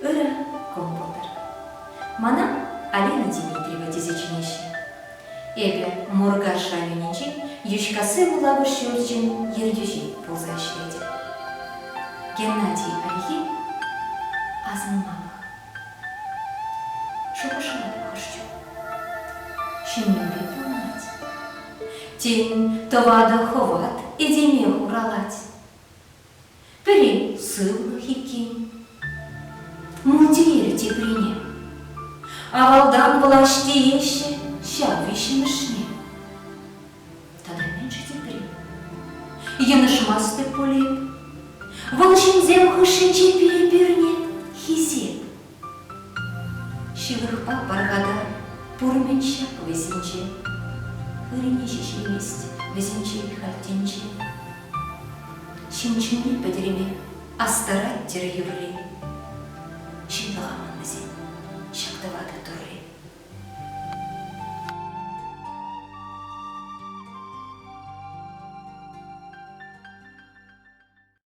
Ырӑ кун пултӑр. Мана Алина Дмитриева тесе чӗнеҫҫӗ. Эпӗ Муркаш районӗнчи Йӳҫкасси вулавӑш ҫурчӗн ертӳҫи пулса ӗҫлетӗп. Геннадий Айхи асӑнмалӑх. Шухӑшлатӑп хӑш чух. Ҫын мӗнпе пурӑнать? Тен, тӑватӑ хӑват этеме хуралать. Пӗри сывлӑх иккен, мултиер теприне. Авалтан влаҫ тееҫҫӗ ҫав виҫҫӗмӗшне. Тата мӗншӗн тепри? Йӑнӑшмастӑп пуль эп. Вӑл ҫынсем хушшинче пире пӳрнӗ хисеп. Ҫылӑхпа пархатар пур-мӗн ҫак вӗсенче. Ыррине ҫеҫ илмест вӗсенчен халь тӗнче. Ҫын чунне пӗтерме астарать-тӗр юрри. Ҫынлӑха ман вӗсен.